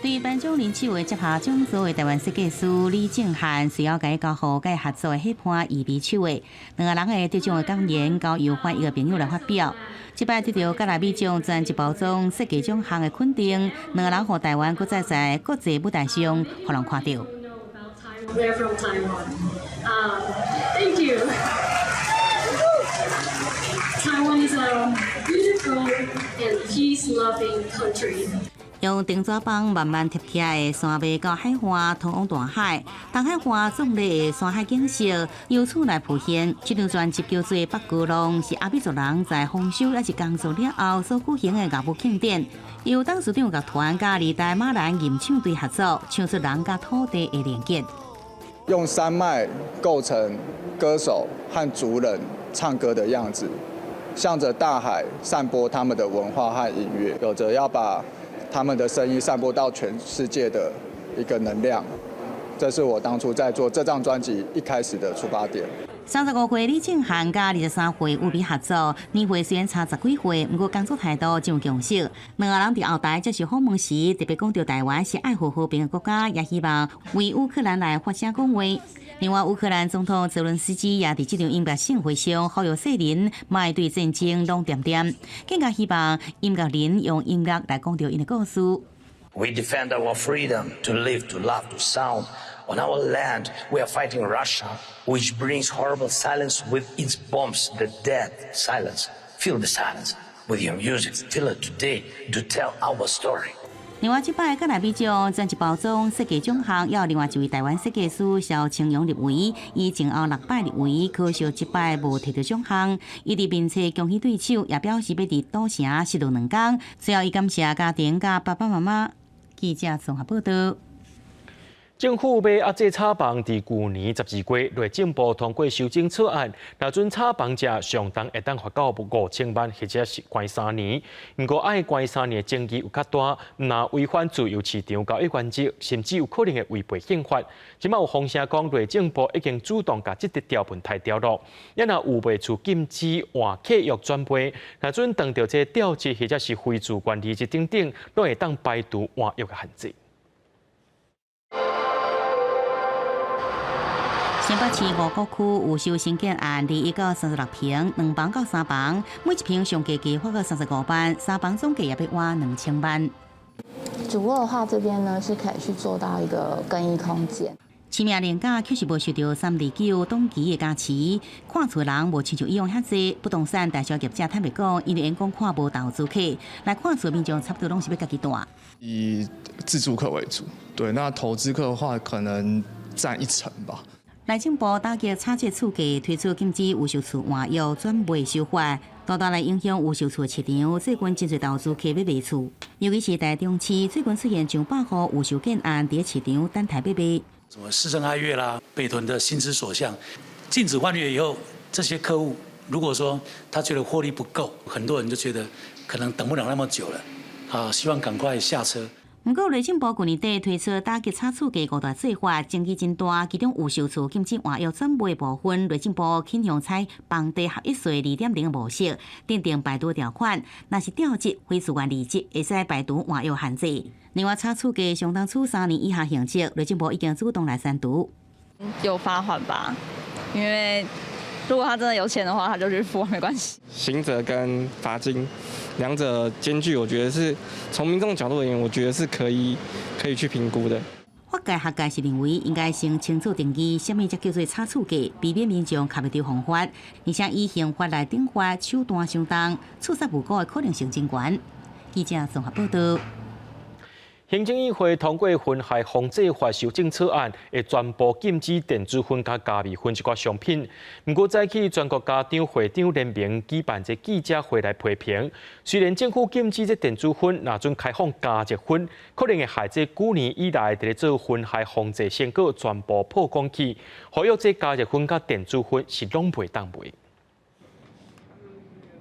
對頒獎領手的接下獎座的台灣設計師李正翰，隨後共伊交予佮伊合作的伙伴伊比手的兩个人的得獎的感言，交由翻譯的朋友來發表。這擺得著格萊美獎專輯包裝設計獎項的肯定，兩个人予台灣閣再在國際舞台上，予人看著。 We're from Taiwan. Thank you. Taiwan is a beautiful and peace-loving country. 用釘紙板慢慢疊起來的山脈佮海岸通往大海，東海岸壯麗的山海景色由此來浮現。這張專輯叫做《北高浪》，是阿美族人在豐收抑是工作了後所舉行的樂舞慶典。由董事長樂團佮二代馬蘭吟唱隊合作，唱出人佮土地的連結。用山脈構成歌手和族人唱歌的樣子，向着大海散播他們的文化和音樂，有着要把他們的聲音散播到全世界的一個能量，這是我當初在做這張專輯一開始的出發點。 35歲李正翰佮23歲吳弭合作，年歲雖然差十幾歲，毋過工作態度真有共識。兩個人佇後台接受訪問時，特別講著台灣是愛護和平的國家，也希望為烏克蘭來發聲講話。另外，烏克蘭總統澤倫斯基也佇這場音樂盛會上呼籲世人，莫對戰爭攏恬恬，更加希望音樂人用音樂來講著𪜶的故事。 We defend our freedom to live, to love, to sound. On our land, we are fighting Russia, which brings horrible silence with its bombs, the dead silence. Fill the silence with your music. Fill it today to tell our story. 另外，這擺格萊美獎專輯包裝設計獎項，有另外一位台灣設計師蕭清揚入圍，伊前後六擺入圍，可惜這擺無提著獎項。伊佇面冊恭喜對手，也表示欲佇賭城失落兩工。最後，伊感謝家庭佮爸爸媽媽。記者綜合報道。政府欲壓制炒房，佇舊年12月，內政部通過修正草案，若准炒房者上重會當罰到5000萬，或者是關3年。毋過愛關三年的爭議有較大，毋但違反自由市場交易原則，甚至有可能會違背憲法。這馬有風聲講，內政部已經主動共這個條文刣掉囉。也若有賣厝禁止換契約轉賣，若准當著這調職或者是非自願離職等等，攏會當排除換約的限制。新北市五股區預售新建案，21到36坪，兩房到三房，每一坪上低價罰35萬，三房總計也欲倚2000萬。主臥的話，這邊呢是可以去做到一個更衣空間。市名連價確實無受著329檔期的加持，看厝人無親像以往遐濟。不動產代銷業者坦白講，因為𪜶講看無投資客來看厝，民眾差不多攏是欲家己蹛。以自住客為主，對，那投資客的話可能佔一成吧。內政部打擊炒作厝價，推出禁止預售厝換約轉賣手法，大大來影響預售厝市場。最近真濟投資客欲賣厝，尤其是台中市，最近出現上百戶預售建案佇市場等待欲賣。什麼市政愛樂啦，北屯的心之所向，禁止換約以後，這些客戶如果說他覺得獲利不夠，很多人就覺得可能等不了那麼久了，啊，希望趕快下車。毋過，內政部舊年底推出打擊炒厝價五大做法，爭議真大。其中預售厝禁止換約轉賣部分，內政部傾向採房地合一稅2.0模式，訂定排除條款。若是調職、非自願離職，會使排除換約限制。另外，炒厝價相當處3年以下刑責，內政部已經主動來刪除。有罰鍰吧，因為如果他真的有錢的話，他就去付，沒關係。刑責跟罰金兩者兼具，我覺得是從民眾角度而言，我覺得是可以去評估的。法界學界是認為應該先清楚定義，啥物才叫做炒厝價，避免民眾卡袂著方法，而且以刑法來懲罰手段相當，處殺無辜的可能性真懸。記者綜合報道。行政院會通過薰害防制法修正草案，會全部禁止電子薰佮加味薰這寡商品。毋過早起全國家長會長聯盟舉辦這記者會來批評，雖然政府禁止這電子薰，若準開放加熱薰，可能會害這幾年以來佇咧做薰害防制成果全部破功去。呼籲這加熱薰佮電子薰是攏袂當賣。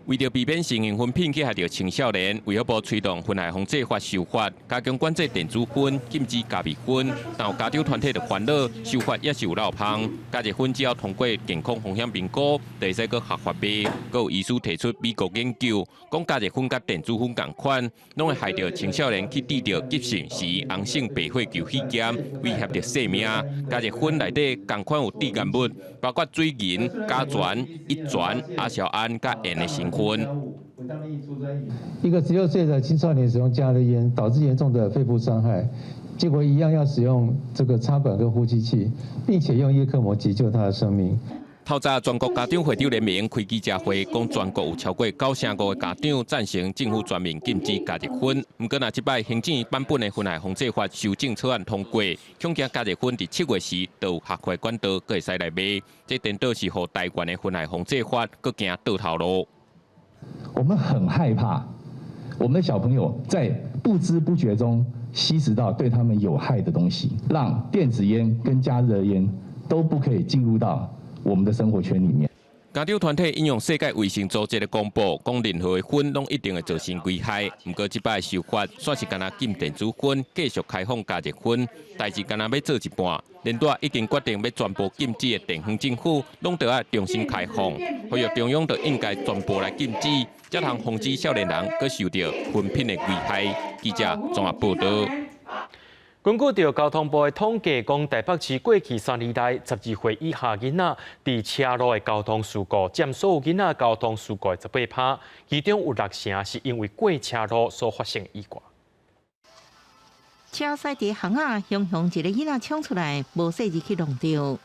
為著避免成癮薰品去害著青少年，衛福部推動薰害防制法修法，加強管制電子薰，禁止加味薰。但有家長團體就煩惱，修法也是有落空。加熱薰只要通過健康風險評估，就會使閣合法賣。閣有醫師提出美國研究，講加熱薰佮電子薰仝款，攏會害著青少年去得著急性時紅性白血球肺炎，威脅著性命。加熱薰內底仝款有致癌物，包括水銀、甲醛、乙醛、亞硝胺佮鉛的成分。一個16歲的青少年使用加熱煙，導致嚴重的肺部傷害，結果一樣要使用這個插管跟呼吸器，並且用葉克膜急救他的生命。透早全國家長會長聯盟開記者會，講全國有超過9成5的家長贊成政府全面禁止加熱薰。毋過，若這擺行政院版本的薰害防制法修正草案通過，恐驚加熱薰佇7月時就有合法管道，閣會使來賣。這顛倒是予台灣的薰害防制法閣行倒頭路。我們很害怕，我們的小朋友在不知不覺中吸食到對他們有害的東西，讓電子菸跟加熱菸都不可以進入到我們的生活圈裡面。家長團體引用世界衛生組織的公布，講任何的薰攏一定會造成危害。毋過這擺修法，煞是干焦禁電子薰，繼續開放加熱薰，代誌干焦欲做一半。連帶已經決定欲全部禁止的地方政府，攏著愛重新開放，呼籲中央就應該全部來禁止，才通防止少年人閣受著薰品的危害。記者綜合報導。根據著交通部的統計，講台北市過去3年內，12歲以下囡仔佇車路的交通事故佔所有囡仔交通事故的18%，其中有6成是因為過車路所發生意外。車駛佇巷仔，雄雄一個囡仔衝出來，無細膩去挵著。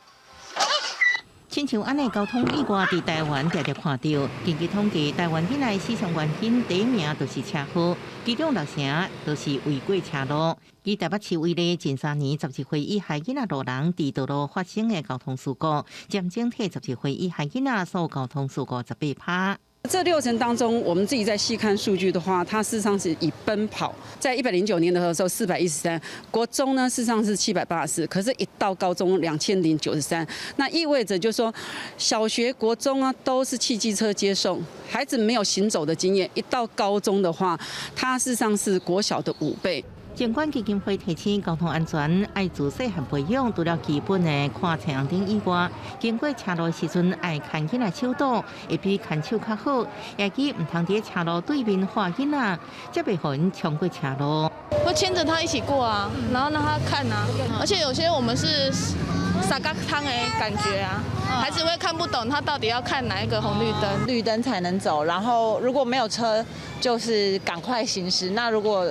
親像按呢交通意外，佇台灣常常看著。根據統計，台灣囡仔死傷原因第一名就是車禍，其中六成都是違過車路。以台北市為例，近3年12歲以下囡仔路人佇道路發生的交通事故，佔整體12歲以下囡仔所有交通事故18%。這六成當中，我們自己在細看數據的話，它事實上是以奔跑，在109年的時候413，國中呢事實上是784，可是，一到高中2093，那意味着就是說，小學、國中啊都是汽機車接送，孩子沒有行走的經驗，一到高中的話，它事實上是國小的5倍。儘管基金會提醒交通安全愛自細漢培養，除了基本的看青紅燈以外，經過車路時陣愛牽囡仔手擋，會比牽手較好。也記毋通佇車路對面喝囡仔，才袂予𪜶衝過車路。會牽著他一起過啊，然後讓他看啊，而且有些我們是相共通的感覺啊，孩子會看不懂他到底要看哪一個紅綠燈，綠燈才能走，然後如果沒有車，就是趕快行駛。那如果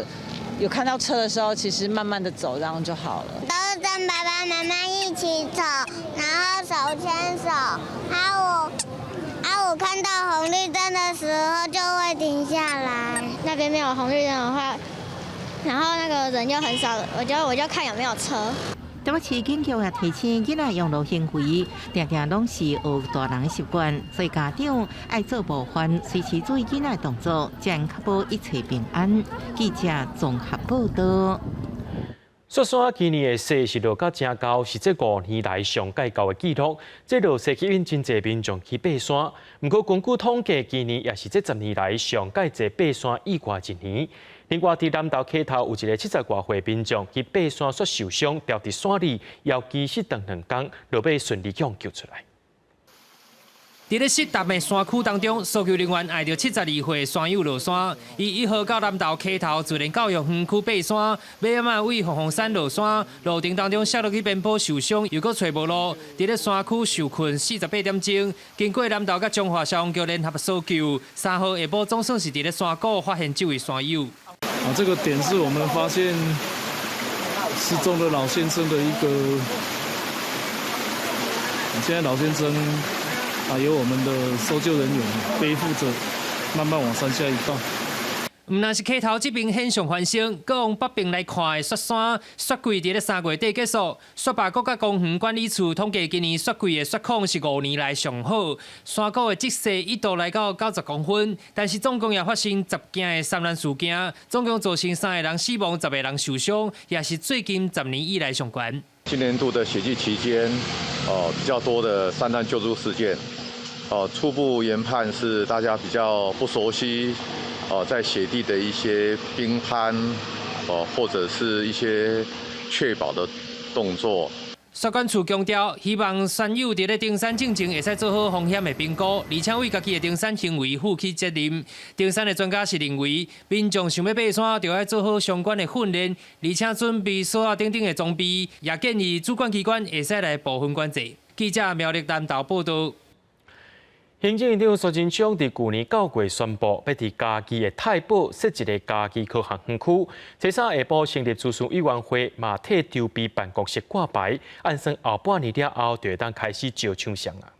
有看到車的時候，其實慢慢的走，這樣就好了。都是跟爸爸媽媽一起走，然後手牽手。啊我看到紅綠燈的時候就會停下來。那邊沒有紅綠燈的話，然後那個人又很少，我就看有沒有車。台北市警局也提醒，囡仔用路行為，定定攏是學大人的習慣，所以家長愛做模範，隨時注意囡仔動作，才能確保一切平安。記者綜合報導。雪山今年的雪是落甲誠厚，是這5年來上蓋厚的紀錄。這落雪吸引真濟民眾去爬山。毋過根據統計，今年也是這10年來上蓋濟爬山意外一年。另外，佇南投溪頭有一個70外歲民眾去爬山煞受傷，掉佇山裡，猶機失長2工，落尾順利予救出來。佇咧濕澹的山區當中，搜救人員帶著72歲山友落山。伊1號到南投溪頭自然教育園區爬山，尾仔位鳳凰山落山，路程當中摔落去邊坡受傷，又閣揣無路，佇咧山區受困48點鐘。經過南投佮彰化消防局聯合搜救，3號下晡總算是佇咧山谷發現這位山友。啊，這個點是我們發現失蹤的老先生的一個，現在老先生啊，由我們的搜救人員背負着，慢慢往山下移動。毋但是溪頭這邊現象發生，閣往北邊來看的雪山雪季佇咧3月底結束。雪霸國家公園管理處統計，今年雪季的雪況是5年來上好，山谷的積雪一度來到90公分，但是總共也發生10件的山難事件，總共造成三個人死亡，10個人受傷，也是最近10年以來上懸。今年度的雪季期間，比較多的山難救助事件，初步研判是大家比較不熟悉。在雪地的一些冰攀，或者是一些確保的動作。雪管處強調，希望山友佇咧登山進前會使做好風險的評估，而且為家己的登山行為負起責任。登山的專家是認為，民眾想欲爬山，就愛做好相關的訓練，而且準備鎖仔等等的裝備，也建議主管機關會使來部分管制。記者苗栗南投報道。行政院長蘇貞昌佇舊年9月宣布，欲佇嘉義的太保設一个嘉義科學園區。初三下晡成立諮詢委員會，嘛替籌備辦公室掛牌，按算後半年了後就會當開始招廠商啊。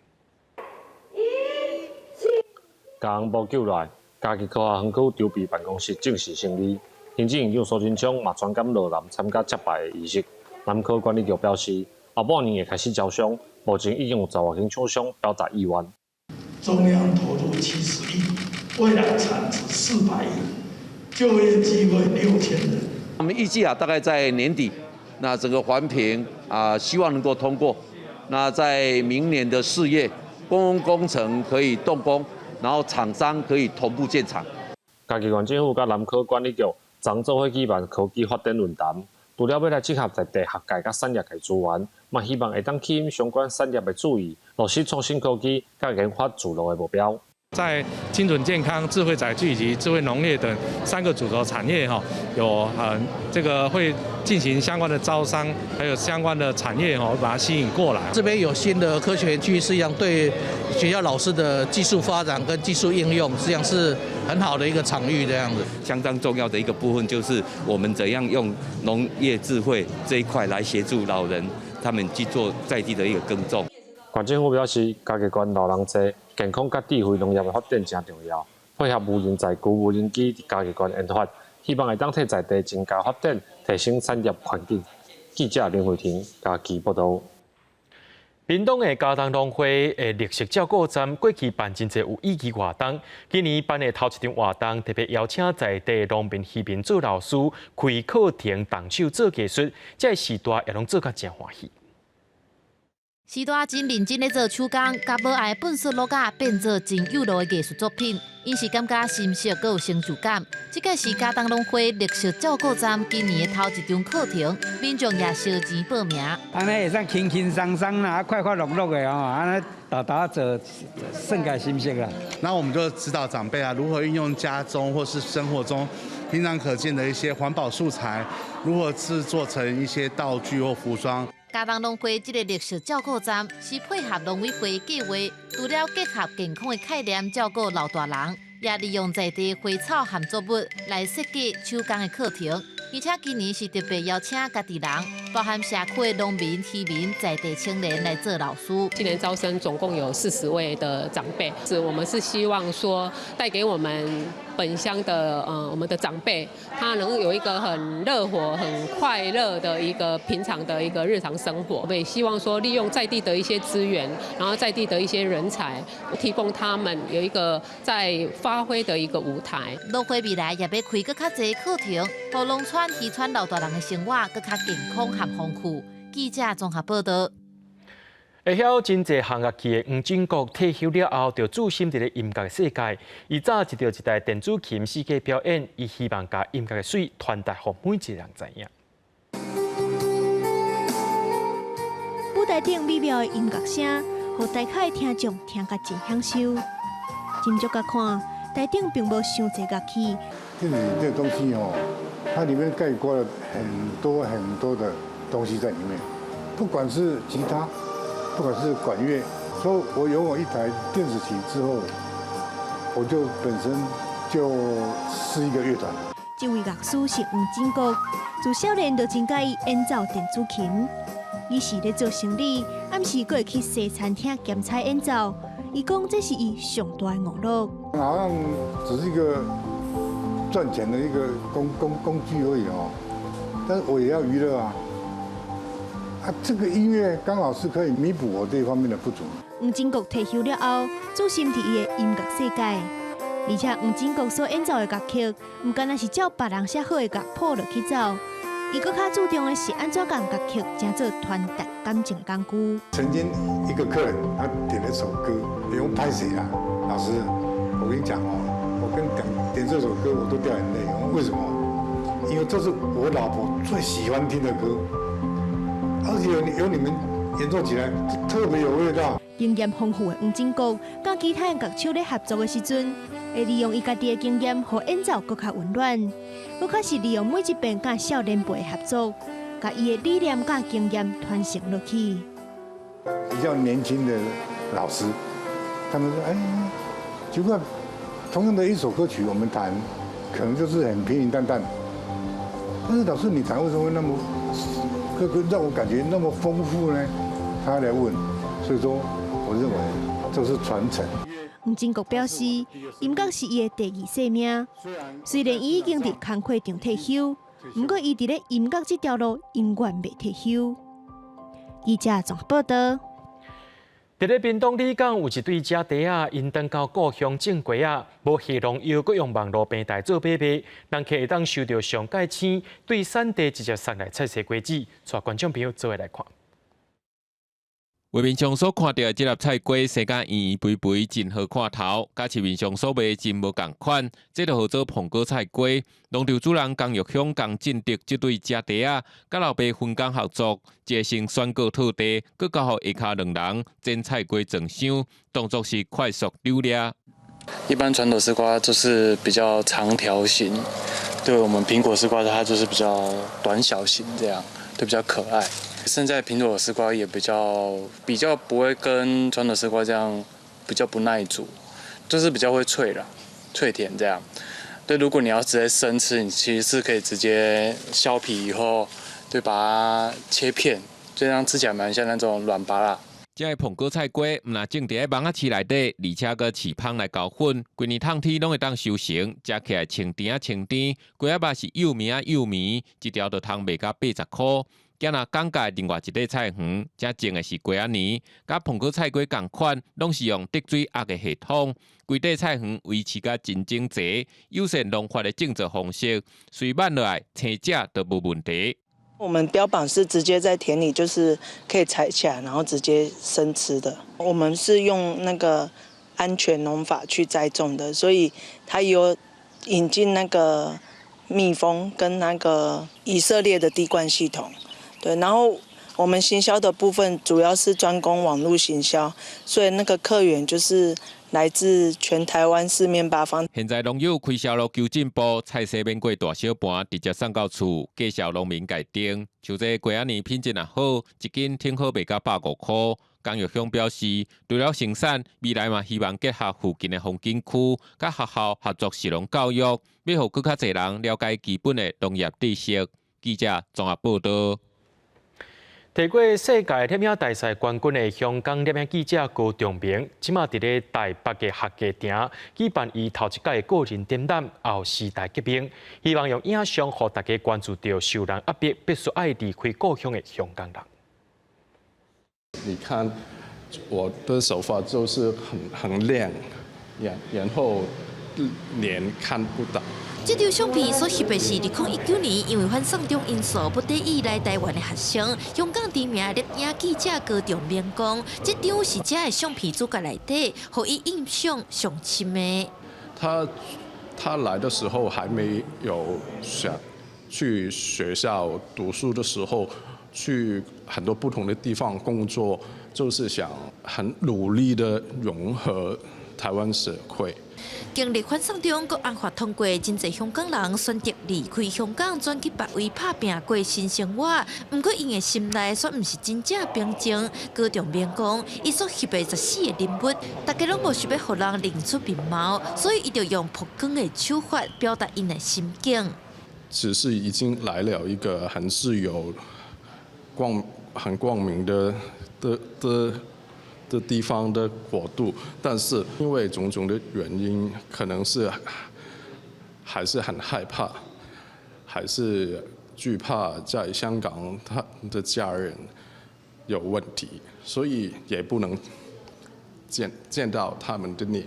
嘉義無久來，嘉義科學園區籌備辦公室正式成立。行政院長蘇貞昌嘛專工落南參加揭牌的儀式。南科管理局表示，後半年會開始招商，目前已經有10外間廠商表達意願。中央投入70億，未來產值400億，就業機會6000人。我們預計啊，大概在年底，那整個環評啊，希望能夠通過。那在明年的4月，公共工程可以動工，然後廠商可以同步建廠。嘉義縣政府佮南科管理局昨做伙舉辦科技發展論壇，除了欲來整合在地學界佮產業界資源，嘛希望會當吸引相關產業的注意，落實創新科技佮研發注入的目標。在精準健康、智慧載具以及智慧農業等三個主軸產業，哈，有這個會進行相關的招商，還有相關的產業，哈，把它吸引過來。這邊有新的科學園區，實際上對學校老師的技術發展跟技術應用，實際上是很好的一個場域，這樣子。相當重要的一個部分就是我們怎樣用農業智慧這一塊來協助老人，他們去做在地的一個耕種。縣政府表示，嘉義縣老人濟，健康佮智慧農業的發展誠重要。配合無人載具、無人機佇嘉義縣研發，希望會當替在地增加發展，提升產業環境。記者林慧婷嘉義報道。屏東的嘉東農會的綠色照顧站過去辦真濟有意義活動，今年辦的頭一場活動，特別邀請在地農民、漁民做老師，開課程動手做藝術，這个時代也攏做甲誠歡喜。時代真認真咧做手工，共無愛糞埽橐仔變做真有路的藝術作品，𪜶是感覺心適閣有成就感。這個是嘉東農會綠色照顧站今年的頭一場課程，民眾也燒錢報名。按呢會使輕輕鬆鬆啦，快快樂樂的哦，按呢沓沓做，算個心適啦。那我們就指導長輩啊，如何運用家中或是生活中平常可見的一些環保素材，如何製作成一些道具或服裝。嘉東農會這个綠色照顧站是配合農委會計劃，除了結合健康的概念照顧老大人，也利用在地花草和作物來設計手工的課程。而且今年是特別邀請家己人，包含社區的農民、漁民、在地青年來做老師。今年招生總共有40位的長輩，是我們是希望說帶給我們本鄉的我們的長輩，他能有一個很熱火、很快樂的一個平常的一個日常生活。我們也希望說利用在地的一些資源，然後在地的一些人才，提供他們有一個在發揮的一個舞台。農會未來也欲開閣較濟課程，予農村漁村老大人的生活閣較健康和豐富。記者綜合報道。會曉真濟項樂器的黃振國退休了後，就注心佇咧音樂世界。伊早執著一台電子琴四界表演，伊希望共音樂的媠傳達予每一個人知影。舞台頂美妙的音樂聲，予台下的聽眾聽甲真享受。斟酌共看，台頂並無傷濟樂器。電子這個東西哦，它裡面概括了很多很多的東西在裡面，不管是吉他。不管是管樂，所以我擁有一台電子琴之後，我就本身就是一個樂團。這位樂師是黃振國，自少年就真佮意演奏電子琴。伊是咧做生理，暗時閣會去西餐廳兼差演奏。伊講這是伊上大的娛樂。好像只是一個賺錢的一個工具而已哦，但是我也要娛樂啊。啊，這個音樂剛好是可以彌補我這方面的不足。黃金國退休了後，專心佇伊的音樂世界，而且黃金國所演奏的樂曲，毋干焦是照別人寫好的樂譜落去走，伊閣較注重的是按怎將樂曲成做傳達感情的工具。曾經一個客人，他點了一首歌，用拍謝啦，老師，我跟你講哦，我跟點點這首歌我都掉眼淚，為什麼？因為這是我老婆最喜歡聽的歌，而且有你們演奏起來特別有味道。經驗豐富的黃金國，佮其他樂手咧合作的時陣，會利用伊家己的經驗，予演奏閣較溫暖。閣較是利用每一遍佮少年輩的合作，共伊的理念佮經驗傳承落去。比較年輕的老師，他們說：“哎，奇怪，同樣的一首歌曲，我們彈，可能就是很平平淡淡。但是老師你彈為什麼會那麼，這個讓我感覺那麼豐富呢？”他來問，所以說。我認為這是傳承。黃金國表示，音樂是伊的第二生命。雖然伊已經佇工課場退休，毋過伊佇咧音樂這條路永遠袂退休。記者綜合報道。佇咧屏東里港有一對姐弟仔，𪜶轉到故鄉種瓜仔，無下農藥，閣用網路平台做買賣，人客會當收著上蓋鮮，對產地直接送來菜色瓜子，帶觀眾朋友做伙來看。畫面上所看著的這粒菜瓜，生甲圓圓肥肥，真好看頭，佮市面上所賣真無仝款。這就號做膨果菜瓜。農場主人江玉香、江進德這對姐弟仔，佮老爸分工合作，一個先選購套地，閣交予下跤兩人剪菜瓜裝箱，動作是快速溜掠。一般傳統絲瓜就是比較長條形，對我們蘋果絲瓜它就是比較短小型，這樣就比較可愛。現在蘋果絲瓜也比較不會跟傳統絲瓜這樣比較不耐煮，就是比較會脆啦，脆甜這樣。對，如果你要直接生吃，你其實是可以直接削皮以後，對，把它切片，這樣吃起來蠻像那種軟芭樂。這个膨果菜瓜，毋但種佇咧網仔飼內底，而且閣飼蜂來交粉，規年冬天攏會當收成，食起來清甜仔清甜。瓜仔肉是幼綿仔幼綿，一條就通賣到80箍。今仔講解另外一塊菜園，這種的是瓜仔泥，佮膨果菜瓜仝款，攏是用滴水壓的系統，規塊菜園維持甲真整齊，友善農法的種植方式，隨慢落來生食都無問題。我們標榜是直接在田裡，就是可以採起來，然後直接生吃的。我們是用那個安全農法去栽種的，所以它有引進那個蜜蜂跟那個以色列的滴灌系統。對，然後我們行銷的部分主要是專攻網路行銷，所以那個客源就是來自全台灣四面八方。現在農友開銷路求進步，菜色免過大小盤，直接送到厝，價數農民家定。像這瓜仔泥品質若好，一斤挺好賣到150箍。江玉香表示，除了生產，未來嘛希望結合附近的風景區，佮學校合作食農教育，欲予閣較濟人了解基本的農業知識。記者綜合報道。提過世界攝影大賽冠軍的香港攝影記者高仲明，這馬佇咧台北的學藝埕舉辦伊頭一屆個人展覽《後時代革命》，希望用影像予大家關注著受人壓迫、必須愛離開故鄉的香港人。你看我的手法就是很亮，然後臉看不到。這張相片所翕的是2019年，因為反送中因素不得已來台灣的學生。香港知名攝影記者高仲明講，這張是這个相片主角內底，予伊印象上深的。他來的時候還沒有想去學校讀書的時候，去很多不同的地方工作，就是想很努力的融合台灣社會。經歷反送中國安法通過，真濟香港人選擇離開香港，轉去別位拍拚過新生活。毋過，𪜶的心內卻毋是真正平靜。高仲明講，伊所翕的14個人物，大家攏無想欲予人認出面貌，所以伊就用曝光的手法表達𪜶的心境。只是已經來了一個很自由、很光明的地方的國度，但是因為種種的原因，可能是還是很害怕，還是懼怕在香港他的家人有問題，所以也不能見到他們的臉。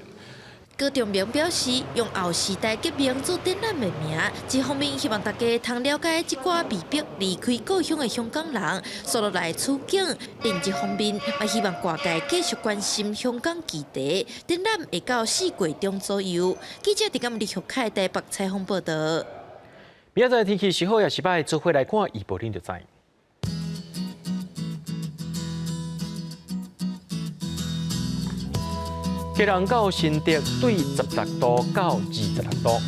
高仲明表示，用後時代革命做展覽的名，一方面希望大家通了解這寡被迫離開故鄉的香港人所落來的處境；另一方面，嘛希望外界繼續關心香港議題。展覽會到4月中左右。記者佇今日玉凱台北採訪報道。明仔載天氣是好抑是䆀，做伙來看預報恁就知。基隆到新竹對16度到26度，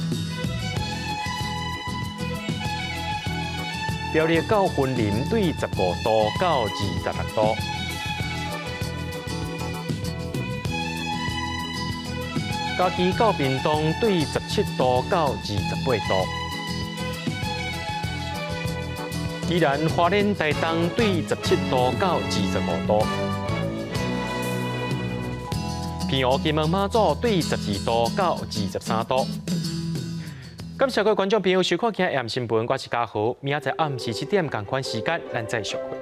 苗栗到雲林對15度到26度，嘉義到屏東對17度到28度，宜蘭花蓮台東對17度到25度。平湖金門馬祖對12度到23度。感謝各位觀眾朋友收看今日新聞，我是嘉豪，明仔載暗時7點仝款時間，咱再相會。